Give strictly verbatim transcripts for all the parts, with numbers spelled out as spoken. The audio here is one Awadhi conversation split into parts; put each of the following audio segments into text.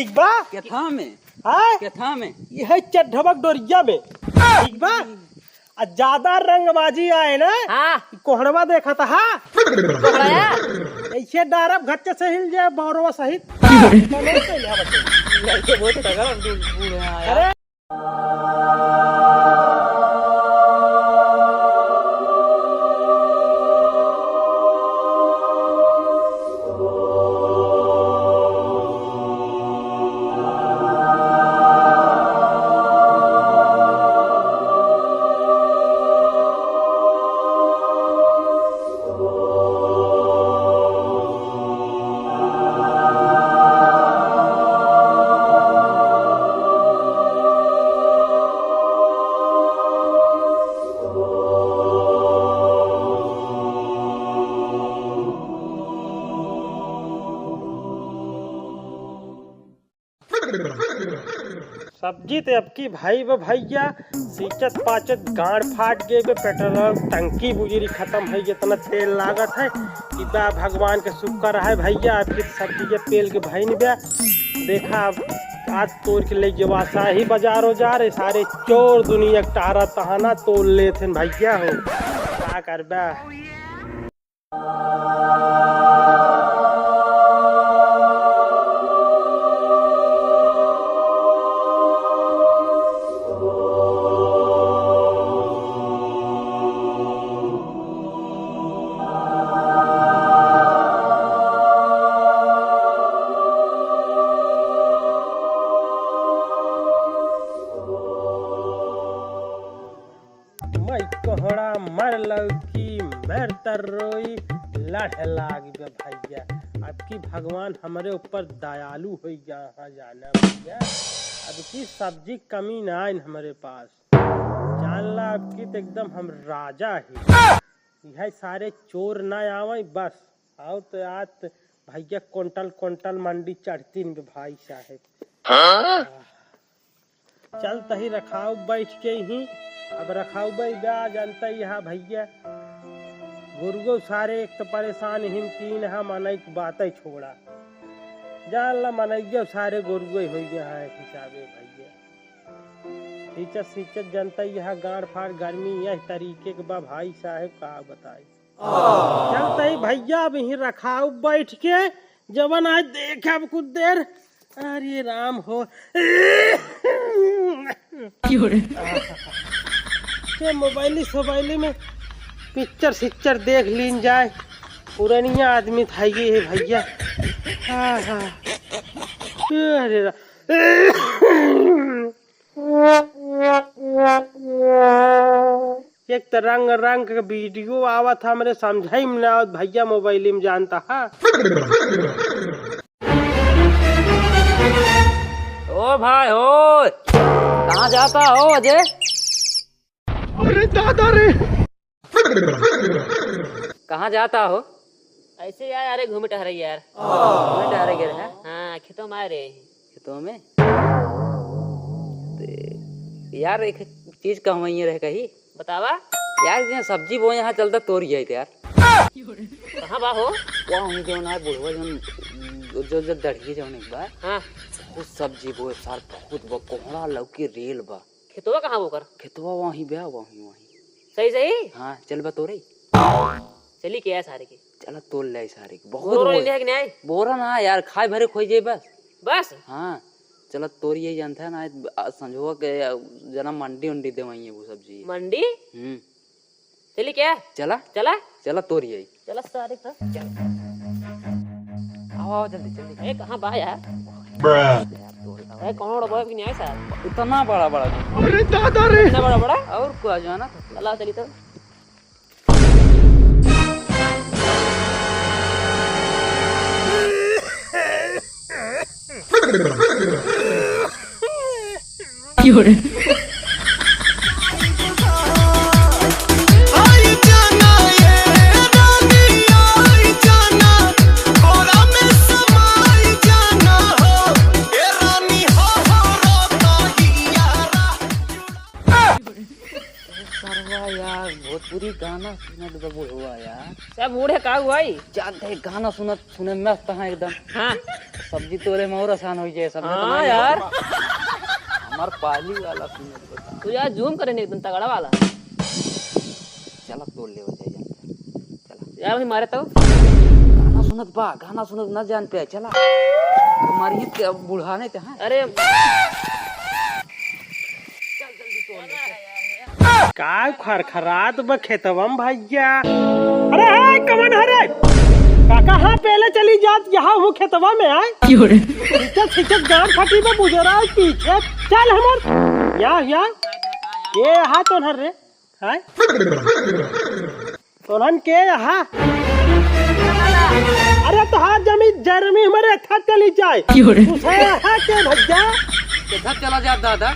ठीक बा? केथा में? हाँ? केथा में? यह चड्ढबक डोरिया में। ठीक बा? आ ज्यादा रंगबाजी आए ना, हाँ। कोहड़वा देखा था, हाँ? कोहड़ा? ऐसे डारब घच्चे से हिल जाए, बौरवा सहित। नहीं, तो बहुत तगड़ा बूढ़, बूढ़ है यार। अरे, सब्जी ते अबकी भाई बा भैया, सींचत पाचत गांड फाट गए बे, पेट्रोल टंकी बुजरी खतम है, इतना तेल लागत है कि बा भगवान के शुक्र है भैया, अबकी सब्जी के पेल के भइन बे। देखा अब आज तोर के ले जवा साही बाजार उजार, ये सारे चोर दुनिया के टारा तहाना तोल लेथिन भैया हो, का करबा। मैं कोहड़ा मर लौकी मर तर्रोई लढ़ लाग गए भैया। अबकी भगवान हमरे ऊपर दयालु होइ गया, हाँ जाना भैया। अबकी सब्जी कमी ना आइन हमरे पास। जान ला अबकी तो एकदम हम राजा ही। यह सारे चोर ना आवे बस। और तो आज तो भैया कुंटल कुंटल मंडी चढ़ती न भाई साहेब। हाँ? चल तही रखाव बैठ के ही, अब रखाव बा जानता ही हा भैया, गुरुगो सारे एक तो परेशान हिन कीन हा, मनई की बात ही छोड़ा, जान ला मनैया सारे गुरुगो ही हो गया है एक हिसाबे भैया। सींचत सींचत जनता ही हा गाड़ फाड़ गर्मी यह तरीके के बा भाई साहेब का बताई। चल तही भैया, अब यहीं रखाव बैठ के, जवन आज देखब कुछ देर। अरे राम हो। क्यों रे? के मोबाइली सोबाइली में पिक्चर सिक्चर देख लीन जाए। पुरनिया आदमी था ये है भैया। हाँ, हाँ। अरे रा-, एक तो रंग रंग के वीडियो आवत, हमरे समझाई में ना आवत, भैया मोबाइल में जानता हा। ओ भाई हो, कहाँ जाता हो अजय? अरे दादा रे। कहाँ जाता हो? ऐसे यार, अरे घूमे टहरे यार। घूमे टहरे गए हैं? हाँ, खेतों में आए रहे हैं। खेतों में? ते, यार एक चीज कहवइये रहे कही। बतावा। यार जे सब्जी बोए यहाँ चलता तोरी आई यार। कहाँ बा हो? वहाँ जो ना बुढ़वा जो, जो, जो दढ़िए जो एक बार। हाँ। बहुत सब्जी बोए सार, बहुत बा, कोहड़ा लौकी रेल बा। खेतवा कहाँ बा ओकर? खेतवा वहीं बा, वहीं, वहीं। सही, सही? हाँ, चल बा तोरे। चली के आ सारे के? चला तोल ले सारे के। बहुत बोरा बोर-, लेने है कि नहीं? बोरा ना यार, खाए भरे खोई जाए बस। बस? हाँ, चला तोरी यही जानता है ना, आज संझुआ के जना मंडी उंडी दे वहीं है वो सब्जी। मंडी? हम्म। चली क्या? चला। चला? चला तोरी यही। चला सारे का। चल। आओ, आओ, जल्दी, जल्दी। ए, कहाँ बा यार? ए, कौन बड़ा बड़ा भी नहीं आया साहब? इतना बड़ा बड़ा। अरे दादा रे। इतना बड़ा बड़ा? और कुछ जो है ना। चला, चली तो। यार, भोजपुरी गाना सुनत बा बुढ़वा यार। सब बूढ़े का हुआ ई? जानते हैं, गाना सुनत सुने मस्त है एकदम। हाँ। सब्जी तोड़े में और आसान हो जाए, सब्जी हाँ तो नहीं यार। होता। हमार पाली वाला सुनत बता। तू यार जूम करे नहीं एकदम तगड़ा वाला। चला तोड़ ले हो जाए यार। चला। यार वही मारे तो। गाना सुनत बा, गाना सुनत ना जान पे, चला। हमारी ईद के अब बुढ़ाने ते हैं। अरे। का खरखरात बा खेतवा में भैया? अरे हाय, कवन हरे? काका, हाँ, पहले चली जात, यहाँ हूँ खेतवा में आए। क्यों रे? खींचत, खींचत गाँव फटी में गुजरा है पीछे। चल हमर, यहाँ, यहाँ। ये यहाँ तो हर रे, हाय। तोहन के यहाँ? अरे तोहार जमी जरमी हमरे था चली जाए। क्यों रे? तू से यहाँ के भैया? किधर चला जात दादा?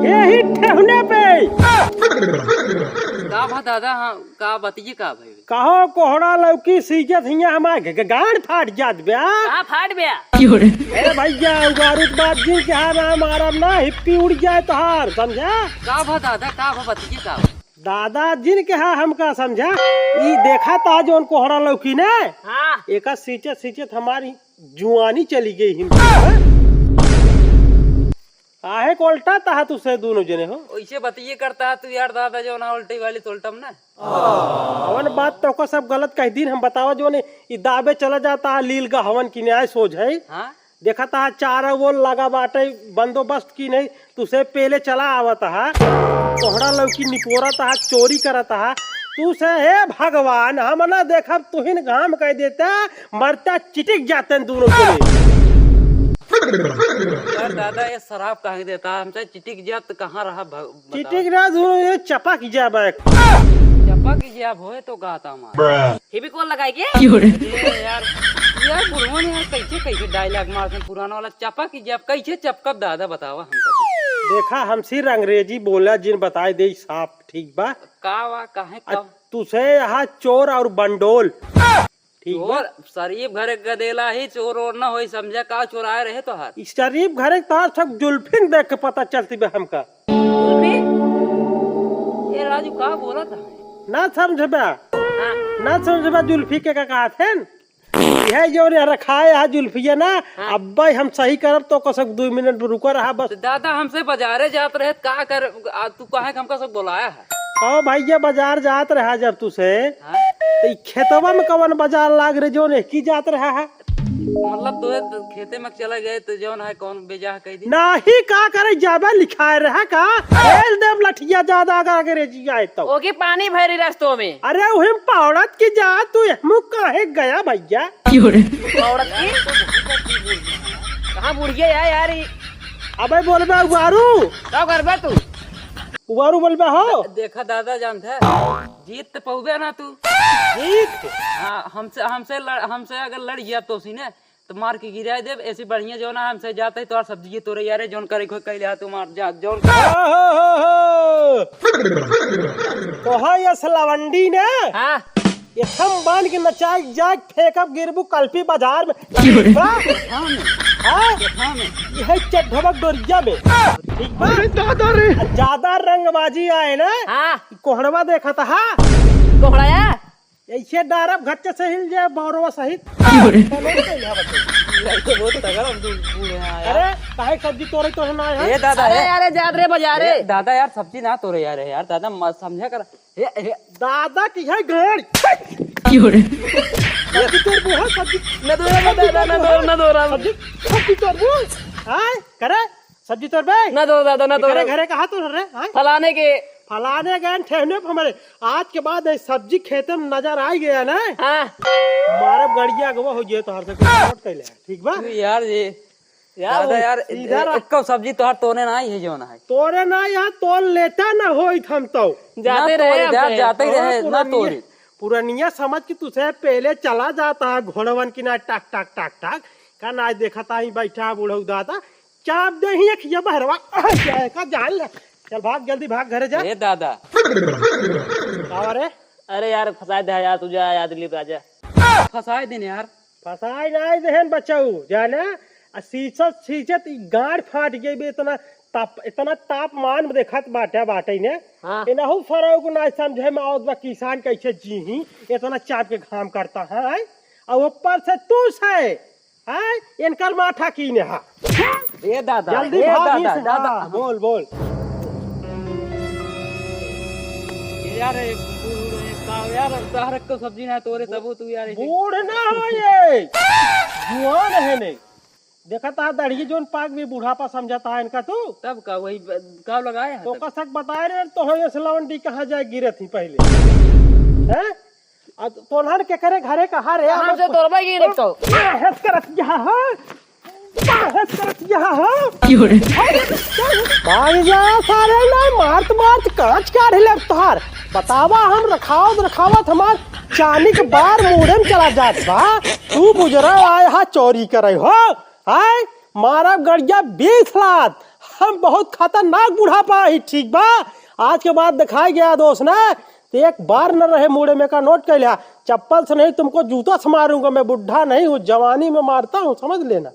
यही ठेहुने पे। का भा दादा, हाँ, का बतिये का भाई? कहो कोहड़ा लौकी सीजत हियाँ हमार ग-, ग-, गांड फाट जात ब्या। कहाँ फाट ब्या? क्यों रे? ए भैया, उगारू बात जिन के हाँ ना मारब ना, हिप्पी उड़ जाए तोहार, समझा? का भा दादा, का भा बतिये का भा? दादा जिन के हाँ हमका समझा, ई देखा ता जौन कोहड़ा लौकी ने, हाँ। एका सींचत सींचत हमारी जुआनी चली गई हिम। काहे को उल्टा ता तू से दोनों जने हो? ओइसे बतिये करता है तू यार दादा, जौन उल्टी वाली तोलटम ना। अवन बात तो को सब गलत कह दीन हम, बतावा जौन ई दाबे चला जाता है लील गहवन की न्याय सोझ है। हाँ? देखत हा, चार ओर लगा बाटे बंदोबस्त की नहीं, तू से पहले चला आवत हा, कोहड़ा लौकी निपोरत हा, चोरी करत हा, तू से, हे भगवान, हम ना देखब, तुहिन घाम कह देता, मरता चिटिक जाते हैं दोनों के। यार दादा, ये शराब काहे देता है? हमसे चिटिक जात कहाँ रहा भग-, बताओ। चिटिक ना, दोनों ये चपक जाबे। चपक जाब होए तो गाता मार। फेविकोल लगाए के? क्यों रे? ए यार, यार बुढ़वन यार कैसे, कैसे डायलॉग मारत हैं पुराना वाला, चपक जाब, कैसे चपकब दादा बतावा हमका तू। देखा, हम सिर्फ अंग्रेजी बोला जिन बताए दे साफ, ठीक बा? का वा, काहे, आ, का? तू से यहाँ चोर और बंडोल, ठीक बा? चोर, शरीफ घरे गदेला ही चोर और ना होई, समझा का चोराए रहे तोहार? ई शरीफ घरे तोहार सब जुल्फिन देख के पता चलती बा हमका। जुल्फी? ए राजू, का बोलत है? ना समझबा। हाँ। ना समझबा जुल्फी के का कहत हैं? यह जो ने रखाए है जुल्फिया ना, हाँ। अब्बे हम सही करब तो कसक दो मिनट रुका रहा बस। तो दादा हमसे बाजारे जात रहे, का कर, आ, तू काहे के हमका सब बोलाया है? ओ भैया, बाजार जात रहा जब तू से, हाँ? तो ई खेतवा में कवन बाजार लाग रहे जो ने की जात रहा है? मतलब तोहे तो खेते में चला गए तो जौन है कौन बेजा है कह दी। नाही का करे जाबे लिखाए रहा का? खेल देब लठिया ज्यादा अगर अंग्रेजी आए तो। ओके पानी भरी रस्तों में। अरे उहिम पौड़त की जा तू एहमु काहे गया भैया? क्यों रे? पौड़त की? कहाँ बुढ़िया है यार ई? अबे बोलबे उबारू। का करबे तू? उबारू बोलबे हो? दे-, देखा दादा जानत है, जीत तो पौबे ना तू। जीत? हाँ, हमसे, हमसे लड़, हमसे अगर लड़ गया तो सीने, तो मार के गिराए देब। ऐसे बढ़िया जौन है, हमसे जाते ही तोहार सब्जी तोरे यारे, जौन करे कोई कह लिया तू मार जा, जौन करे। हो, हो, हो, हो। तो हाँ, ये सलावंडी ने हाँ। ये थम बांध के नचाई जाए, फेंकब गिरबू कल्पी बाजार में। क्यों रे? बा? हाँ? हाँ में। यह चड्ढबक डोरिया में। ठीक बा? अरे दादा रे। आ ज्यादा रंगबाजी आए ना, हाँ। कोहड़वा देखा था, हाँ? कोहड़ा या? ऐसे डारब घच्चे से हिल जाए बौरवा सहित। क्यों रे? चलो, चल, यहाँ बच्चे। यार, तो बहुत तगड़ा बूढ़, बूढ़ है यार। अरे, काहे सब्जी तोरे तो है ना यार? ए दादा, अरे, ए। अरे, जात रे बाजारे। ए, दादा यार, सब्जी ना तोरे यार, यार, दादा, म-, समझा कर। ए, ए। दादा की है गाड़। क्यों रे? सब्जी तोर बुआ, सब्जी। ना तोरा, ना दादा, ना तोरा, ना तोरा। सब्जी, सब्जी तोर बुआ। हाँ, करे? सब्जी तोरबे? ना दो दादा, ना दो। घरे, घरे कहाँ तोर रे? हाँ? फलाने के। फलाने गए ठेहने पे हमारे। आज के बाद ये सब्जी खेते में नजर आ गया ना? हाँ। मारब गड़िया अगवा हो जाए तोहर से कुछ नोट कर ले, ठीक बा? तू यार ये, यार दादा वो यार, सीधा ए-, रह। एक्को सब्जी तोहर तोने ना आई है जो ना है। तोरे ना यहाँ तोल लेता ना होई हम तो। जाते ना रहे तोरे, हम जा-, तो। जाते ही हाँ, रहे, ना पुरनिया, तोरे। पुरनिया समझ के तुझसे पहले चला जाता है घोड़वन की ना टक, टक, टक, टक। का ना देखा था ही बैठा बूढ़ऊ दादा। चाप दे ही एक ये बहरवा। जाए का जान ले। चल भाग, जल्दी भाग घरे जा। ए दादा। का रे? अरे यार, फंसाए दे यार, तू जा यार, दिलीप राजा। फंसाए दिन यार। फंसाए ना देहन बचाऊ, जाना? आ सींचत, सींचत ई गांड फाट गई बे, इतना ताप, इतना तापमान देखत बाटे, बाटे ने। हाँ। इनहू सरऊ को ना समझे में आवत बा, किसान कैसे जीही, इतना चाप के घाम करता है। और ऊपर से तू से, हैं? इनकर माथा कीने हा। ए दादा, जल्दी ए भाग दादा, इस, दादा। हाँ, बोल, बोल। यार, ए, बूढ़, ए, का, यार, तहरक तो सब्जी ना तोरे, तबो तू, यार, ऐसे बूढ़ ना हो ये, जुआन है ने। देखत हा, दाढ़ी जोन पाक भी बुढ़ापा समझत हा इनका तू। तब का, वही ब-, का लगाए हैं तो तब? कसक बताए रहे, तो हो ये सिलवंडी कहाँ जाए गिरे थी पहले, हैं? आ तोन्हन के करे घरे कहा रे, हमसे तोरबे की नहीं तो। काहे करत यहाँ, हाँ? काहे करत यहाँ, हाँ? भाग जा सारे ना, मारत मारत कांच काढ़ ले तोहार। बतावा, हम रखावत रखावत हमार चानी के बार मूड़े में चला जात बा। तू बुजरा आए हा चोरी करे हो, आए मारा गड़िया बीस लात। हम बहुत खतरनाक बुढ़ापा ही, ठीक बा? आज के बाद दिखाई गया दोस्त ना, तो एक बार न रहे मूड़े में का नोट कर लिया। चप्पल से नहीं तुमको जूता से मारूंगा, मैं बुढ़ा नहीं हूँ, जवानी में मारता हूँ, समझ लेना।